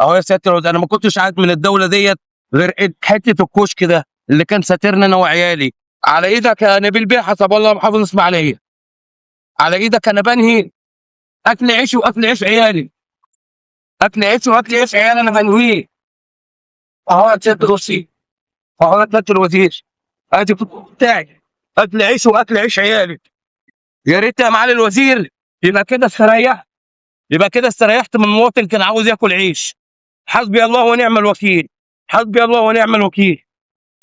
اهو يا سيادة الوزير، انا ما كنتش عايز من الدولة ديت غير حتة الكشك ده اللي كان ساترنا انا وعيالي. على ايدك يا نبيل بيه حسب الله محافظ الاسماعيلية، على ايدك انا بنهي اكل عيشي واكل عيش عيالي، اكل عيشي واكل عيش عيالي انا بنهيه. اهو يا سيادة الوزير، اهو يا سيادة الوزير، ادي بتاعي، اكل عيشي واكل عيش عيالي. يا ريت يا معالي الوزير يبقى كده استريحت، يبقى كده استريحت من مواطن كان عاوز ياكل عيش. حسبي الله ونعم الوكيل، حسبي الله ونعم الوكيل.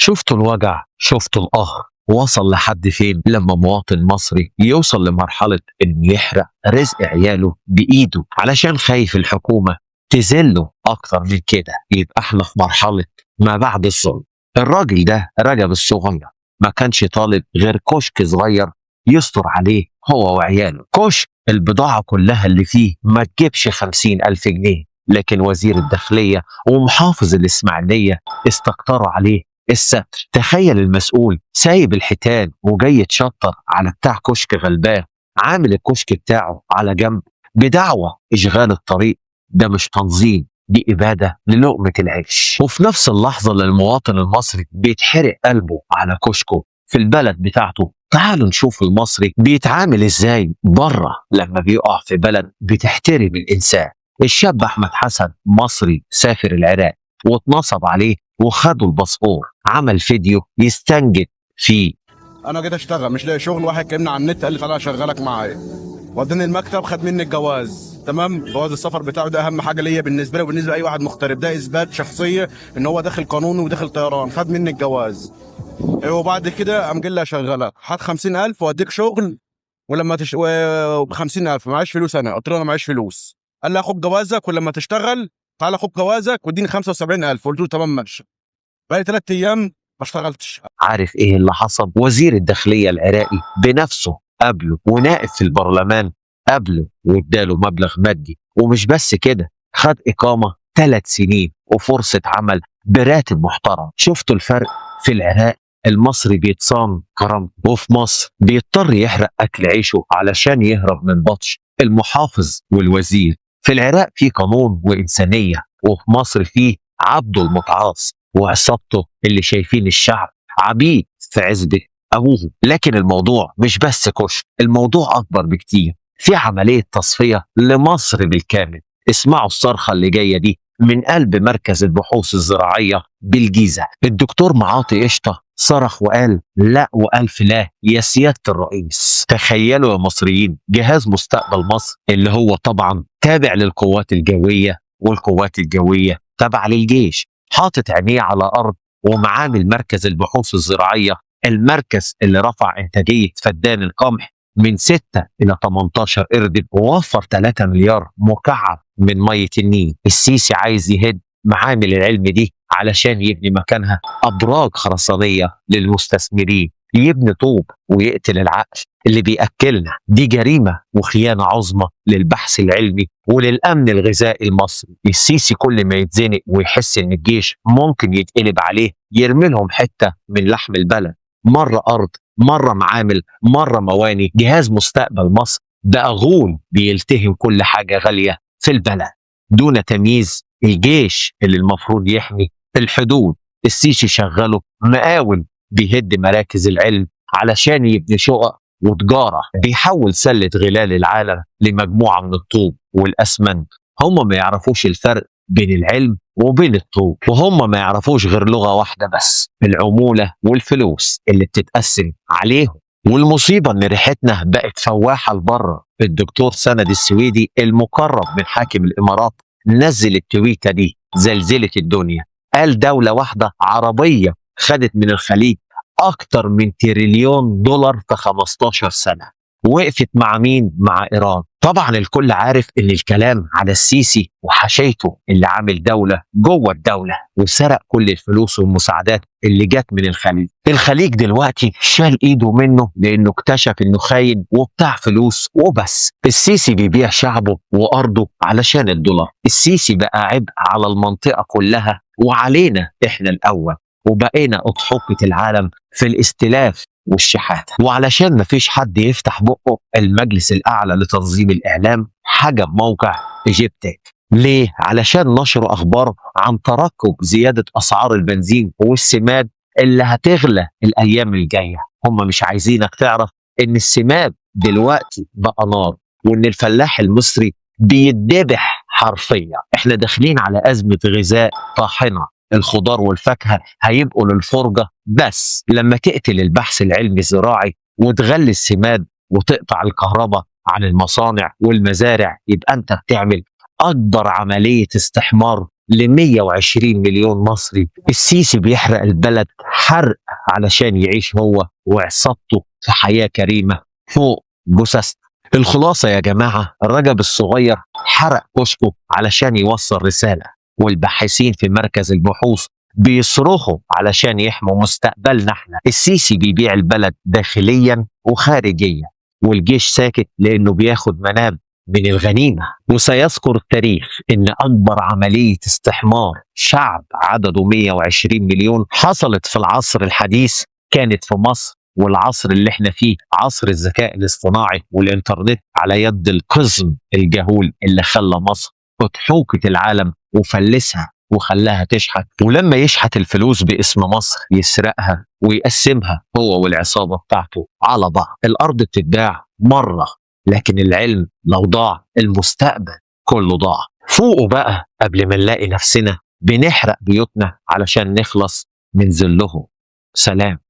شفتوا الوجع، شفتوا القهر وصل لحد فين لما مواطن مصري يوصل لمرحلة إنه يحرق رزق عياله بإيده علشان خايف الحكومة تذله أكتر من كده. يبقى احنا في مرحلة ما بعد الظلم. الراجل ده رجب الصغير ما كانش طالب غير كشك صغير يستر عليه هو وعياله، كشك البضاعة كلها اللي فيه ما تجيبش 50,000 جنيه، لكن وزير الداخلية ومحافظ الإسماعيلية استكتروا عليه الستر. تخيل المسؤول سايب الحيتان وجاي يتشطر على بتاع كشك غلبان عامل الكشك بتاعه على جنب بدعوى إشغال الطريق. ده مش تنظيم، دي إبادة للقمة العيش. وفي نفس اللحظة اللي المواطن المصري بيتحرق قلبه على كشكه في البلد بتاعته، تعالوا نشوف المصري بيتعامل ازاي بره لما بيقع في بلد بتحترم الإنسان. الشاب أحمد حسن مصري سافر العراق واتنصب عليه وخدوا الباسبور، عمل فيديو يستنجد فيه. انا جيت اشتغل مش لاقي شغل، واحد كلمني على النت قال لي تعالى اشغلك معايا، وداني المكتب خد مني الجواز، تمام، جواز السفر بتاعه ده اهم حاجة ليا بالنسبة لي وبالنسبة لاي واحد مغترب، ده اثبات شخصية ان هو داخل قانوني وداخل طيران. خد مني الجواز وبعد كده قام جاي لي اشغلك، هات 50,000 واديك شغل، ولما ب 50,000 معيش فلوس. انا قلت له انا معيش فلوس، قال لي خد جوازك ولما تشتغل تعالى خد جوازك واديني 75,000. قلت له تمام ماشي. بقالي 3 ايام ما اشتغلتش. عارف ايه اللي حصل؟ وزير الداخلية العراقي بنفسه قابله، ونائب في البرلمان قابله واداله مبلغ مادي، ومش بس كده، خد إقامة 3 سنين وفرصة عمل براتب محترم. شفتوا الفرق؟ في العراق المصري بيتصان كرامته، وفي مصر بيضطر يحرق أكل عيشه علشان يهرب من بطش المحافظ والوزير. في العراق في قانون وإنسانية، وفي مصر فيه عبده المتعاص وعصابته اللي شايفين الشعب عبيد في عزبة أبوه. لكن الموضوع مش بس كشك، الموضوع أكبر بكتير، في عملية تصفية لمصر بالكامل. اسمعوا الصرخة اللي جاية دي من قلب مركز البحوث الزراعية بالجيزة. الدكتور معاطي قشطة صرخ وقال لا وألف لا يا سيادة الرئيس. تخيلوا يا مصريين، جهاز مستقبل مصر اللي هو طبعا تابع للقوات الجوية، والقوات الجوية تابعة للجيش، حاطط عينيه على أرض ومعامل مركز البحوث الزراعية، المركز اللي رفع إنتاجية فدان القمح من 6 إلى 18 قرد ووفر 3 مليار مكعب من مية النيل. السيسي عايز يهد معامل العلم دي علشان يبني مكانها أبراج خرسانية للمستثمرين، يبني طوب ويقتل العقل اللي بيأكلنا. دي جريمة وخيانة عظمى للبحث العلمي وللأمن الغذائي المصري. السيسي كل ما يتزنق ويحس إن الجيش ممكن يتقلب عليه يرمي لهم حتة من لحم البلد، مرة أرض، مرة معامل، مرة مواني. جهاز مستقبل مصر ده غول بيلتهم كل حاجة غالية في البلد دون تمييز. الجيش اللي المفروض يحمي الحدود السيسي شغله مقاول بيهد مراكز العلم علشان يبني شقق وتجارة، بيحول سلة غلال العالم لمجموعة من الطوب والأسمنت. هم ما يعرفوش الفرق بين العلم وبين الطوب، وهم ما يعرفوش غير لغة واحدة بس، العمولة والفلوس اللي بتتقسم عليهم. والمصيبة إن ريحتنا بقت فواحة لبره. الدكتور سند السويدي المقرب من حاكم الإمارات نزل التويتة دي زلزلة الدنيا، قال دولة واحدة عربية خدت من الخليج أكتر من تريليون دولار في 15 سنة. وقفت مع مين؟ مع إيران. طبعا الكل عارف إن الكلام على السيسي وحشيته اللي عامل دولة جوه الدولة وسرق كل الفلوس والمساعدات اللي جت من الخليج. الخليج دلوقتي شال إيده منه لأنه اكتشف إنه خاين وبتاع فلوس وبس. السيسي بيبيع شعبه وأرضه علشان الدولار. السيسي بقى عبء على المنطقة كلها وعلينا إحنا الأول، وبقينا أضحوكة العالم في الاستلاف والشحاتة. وعلشان مفيش حد يفتح بقه، المجلس الأعلى لتنظيم الإعلام حجب موقع إيجيبتك. ليه؟ علشان نشروا أخبار عن ترقب زيادة أسعار البنزين والسماد اللي هتغلى الأيام الجاية. هم مش عايزينك تعرف إن السماد دلوقتي بقى نار، وإن الفلاح المصري بيتذبح حرفيا. احنا داخلين على أزمة غذاء طاحنة، الخضار والفاكهة هيبقوا للفرجة بس. لما تقتل البحث العلمي الزراعي وتغلي السماد وتقطع الكهرباء عن المصانع والمزارع، يبقى انت بتعمل أكبر عملية استحمار ل 120 مليون مصري. السيسي بيحرق البلد حرق علشان يعيش هو وعصابته في حياة كريمة فوق جثث. الخلاصة يا جماعة، رجب الصغير حرق كشكه علشان يوصل رسالة، والباحثين في مركز البحوث بيصرخوا علشان يحموا مستقبلنا احنا. السيسي بيبيع البلد داخليا وخارجيا، والجيش ساكت لأنه بياخد مناب من الغنيمة. وسيذكر التاريخ إن أكبر عملية استحمار شعب عدده 120 مليون حصلت في العصر الحديث كانت في مصر، والعصر اللي احنا فيه عصر الذكاء الاصطناعي والإنترنت على يد القزم الجهول اللي خلى مصر أضحوكة العالم وفلسها وخلاها تشحت. ولما يشحت الفلوس باسم مصر يسرقها ويقسمها هو والعصابة بتاعته على بعض. الأرض بتتباع مرة، لكن العلم لو ضاع المستقبل كله ضاع. فوقوا بقى قبل ما نلاقي نفسنا بنحرق بيوتنا علشان نخلص من ذلهم. سلام.